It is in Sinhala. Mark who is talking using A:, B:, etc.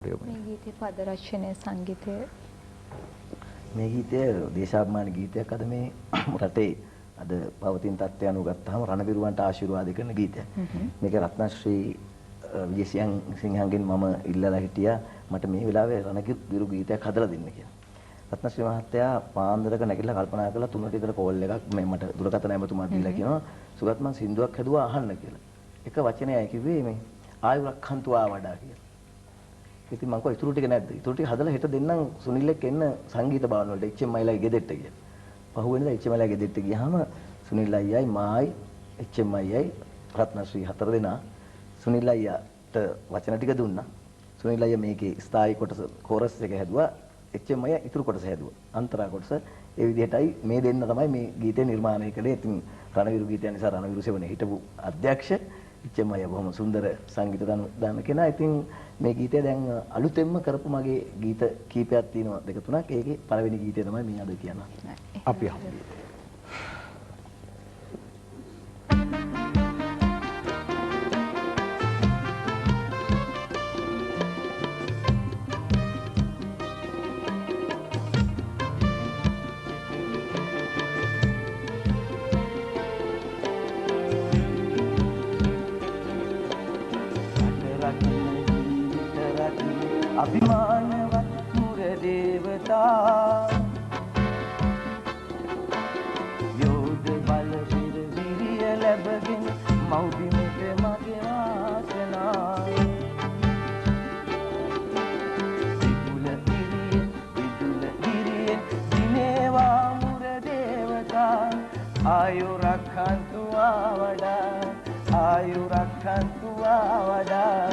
A: මේ ගීතේ පද රචනය, සංගීතය?
B: මේ ගීතය දේශාභිමානී ගීතයක්. අද මේ රටේ අද පවතින තත්ත්වය අනුව ගත්තාම රණවිරුවන්ට ආශිර්වාද කරන ගීතයක්. මේක රත්නශ්‍රී විජේසිංහ සිංහන්ගෙන් මම ඉල්ලලා හිටියා මට මේ වෙලාවේ රණවිරු ගීතයක් හදලා දෙන්න කියලා. රත්නශ්‍රී මහත්තයා පාන්දරක නැගිටලා කල්පනා කරලා 3ට විතර කෝල් එකක් මේ මට දුරකථන ඇමතුමක් දීලා කියනවා, සුගත් මං සින්දුවක් හැදුවා අහන්න කියලා. එක වචනයයි කිව්වේ, මේ ආයු රක්ඛන්තු ආවඩා කියලා. ඉතින් මං කිව්වා ඉතුරු ටික නැද්ද? ඉතුරු ටික හදලා හෙට දෙන්නම් සුනිල් එක්ක එන්න සංගීත භාවන වලට එච් එම් අයිලා ගෙදෙට්ට කියලා. පහුවෙනිදා එච් එම් අයිලා ගෙදෙට්ට ගියාම සුනිල් අයියයි මායි එච් එම් අයියයි රත්නශ්‍රී හතර දෙනා සුනිල් අයියාට වචන ටික දුන්නා. සුනිල් අයියා මේකේ ස්ථායී කොටස කෝරස් එක හැදුවා. එච් එම් අයියා ඉතුරු කොටස හැදුවා. අන්තරා කොටස. ඒ විදිහටයි මේ දෙන්න තමයි මේ ගීතය නිර්මාණය කළේ. ඉතින් රණවිරු ගීතය නිසා රණවිරු සෙවණේ හිටපු අධ්‍යක්ෂ එච් එම් අයියා බොහොම සුන්දර සංගීත දාන කෙනා. ඉතින් මේ ගීතය දැන් අලුතෙන්ම කරපු මගේ ගීත කීපයක් තියෙනවා, දෙක තුනක්. ඒකේ පළවෙනි ගීතය තමයි මේ අද කියන්නේ.
C: අපි අහමු.
B: අභිමානවත් මුර දේවතා, යෝධ බල පෙර විරිය ලැබගෙන මව්බිමට මගේ වාසනා. විපුල ඉරියෙන් විදුල ගිරියෙන් දිනේවා මුර දේවතා, ආයු රක්ඛන්තු ආවඩා, ආයු රක්ඛන්තු ආවඩා.